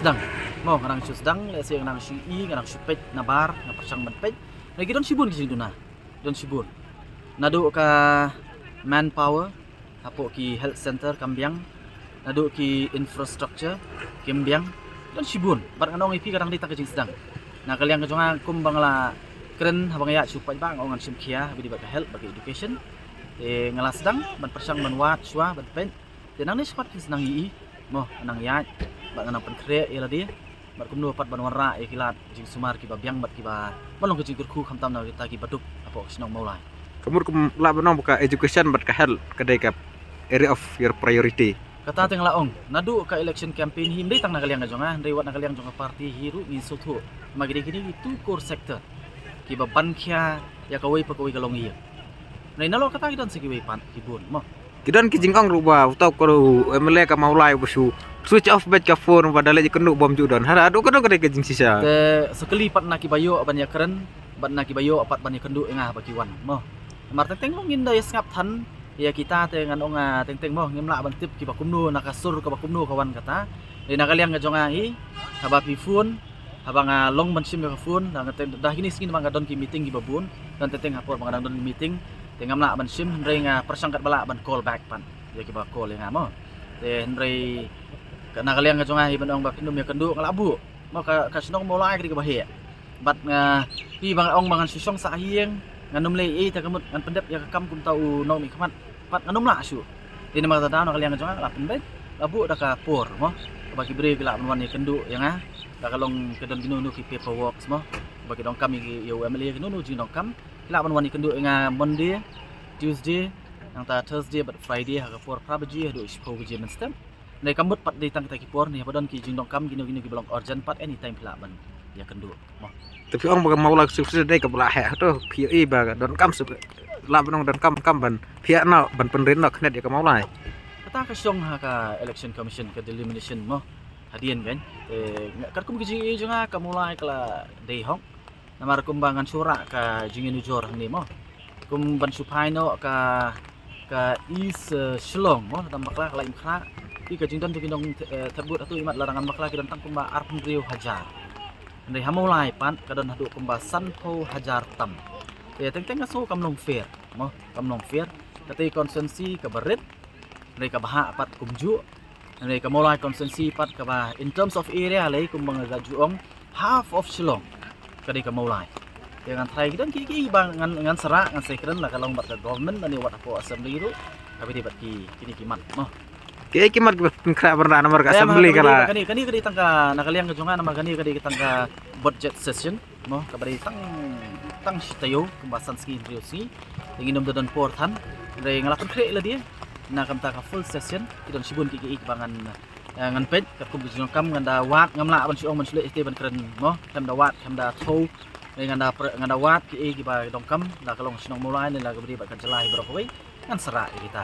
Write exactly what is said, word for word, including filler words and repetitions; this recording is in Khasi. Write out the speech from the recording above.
Sdang. Mo, nga dang shu sdang, lehse nga dang shu i, nga dang shu peit nabar, nga pyrshang ban peit. Lagi don shibun ki jingduna. Don shibun. Naduh ka manpower hapoh ki health center kam biang, naduh ki infrastructure kim biang. Don shibun. Bad nga ong ïa phi ka dang dei tang ka jingsdang. Na ka liang ka jong nga kumba nga la kren haba nga ïaid shu paidbah, nga ong ngan shim khia ha ba dei bad ka health bad ka education. Te nga la sdang ban pyrshang ban wad shuwa ban peit. Te nangne shakhmat kin sa nang ïohi, mo, nang ïaid bad nang pynkhreh ïa lade bad kumno pat ban wanrah ïa ki lad jingsumar kiba biang bad kiba ban long ka jingkyrkhu khamtam na kita kiba duk hapoh ka shnong Mawlai. Ka mut kum lah ban ong ba ka education bad ka health ka dei ka area of your priority. Kata te nga la ong, naduh ka election campaign hi, ym dei tang na ka liang ka jong nga, hynrei wat na ka liang jong ka party hi ruh ngi sngewthuh. Namar ki dei kine ki two core sector kiba ban khia ïa kawei pa kawei ka longïing. Hynrei nalor kata ki don sa kiwei pat ki bun, mo. Ki don ki jingong ruh ba uta u ko M L A ka Mawlai ba shu switch off beit ka phone ba da leit ïakynduh bym ju don. Hara, haduh katno ka dei ka jingshisha. Te sa kylli pat na kiba ïoh ban ïakren bad na kiba ïoh pat ban ïakynduh ïa nga ba ki wan, mo. Namar teng teng long ngin da ïasngap than ïa kita te ngan ong, ah, teng teng, mo, ngim lah ban tip kiba kumno na ka sur kaba kumno ka wan kata. Te na ka liang ka jong nga hi, haba phi phone, haba nga long ban shim ïa ka phone, da nga te, da kine sngi namar nga don ki meeting kiba bun, don teng teng ha por ba nga dang don ki meeting te ngam lah ban shim, hynrei nga pyrshang katba lah ban call back pat ïa kiba call ïa nga, mo. Te hynrei ka, na ka liang ka jong nga hi ban ong ba phin ym ïakynduh, nga la buh, mo. Ka, ka shnong Mawlai ka dei kaba heh. Bad nga, phi ba nga ong ba ngan shu shong sah ha ïing, ngan ym leh ei ei, te ka mut ngan pyndep ïa ka kam kumta u nongmihkhmat pat ngan ym lah shuh. Te namar kata na ka liang ka jong nga la pynbeit, la buh da ka por, mo, kaba ki briew ki lah ban wan ïakynduh ïa nga. Da ka long ka don kino kino ki paperworks, mo, ba ki donkam ïa ki, ïa u M L A kino kino jingdonkam, ki lah ban wan ïakynduh ïa nga Monday, Tuesday, nangta Thursday bad Friday ha ka por phra baje haduh shiphew baje mynstep. Hynrei ka mut pat dei tang kita ki por ne haba don ki jingdonkam kino kino kiba long urgent pat, anytime phi lah ban ïakynduh, mo. Te phi ong ba ka Mawlai Constituency dei kaba la heh, hato phi ïohi ba ka donkam shuh, lah ban ong donkam kam ban phi ïa noh ban pynrit noh khyndiat ïa ka Mawlai. Kata ka shong ha ka Election Commission ka delimitation, mo, hadien kan. Te nga, katkum ka jingïohi jong nga ka Mawlai ka la dei hok. Namar kumba ngan shu rah ka jingïanujor hangne, mo, kum ban shu phai noh ka, ka East, eh, Shillong, mo, dang bakla ka Laitumkhrah. Ki ka jingdon jong ki nong, eh, thep vote hato imat lada ngan bakla ki don tang kumba arphew hynriew hajar. Hynrei ha Mawlai pat ka don haduh kumba sanphew hajar tam. Te teng teng ka sngew kam long fair, mo, kam long fair. Kata ka constituency kaba rit, hynrei kaba hah pat kumjuh. Hynrei ka Mawlai constituency pat kaba in terms of area lei kumba nga ju ong, half of Shillong ka dei ka Mawlai. Te ngan tharai ki don ki, ki ba ngan, ngan sa rah, ngan sa kren la ka long bad ka government lane wat hapoh assembly ruh, kaba dei bad ki, kine ki mat, mo. Ki, ki mat kiba pynkhreh bynrah namar ka assembly ka la. Kane, kane ka dei tang ka, na ka liang ka jong nga namar kane ka dei tang ka budget session, mo, kaba dei tang, tang shi taïew kumba san sngi hynriew sngi. Te ngin ym da don por than. Hynrei nga la pynkhreh ïa lade na ka bynta ka full session. Ki don shibun ki, ki, kiba ngan, eh, ngan peit katkum ka jingdonkam. Ngan da wad, ngam lah ban shu ong ban shu leit te ban kren, mo, khlem da wad, khlem da thew. Hynrei ngan da pre-, ngan da wad ki, eh, kiba donkam la ka long shnong Mawlai ne la kaba dei bad ka jylla hi baroh kawei. Ngan sa rah ïa kita.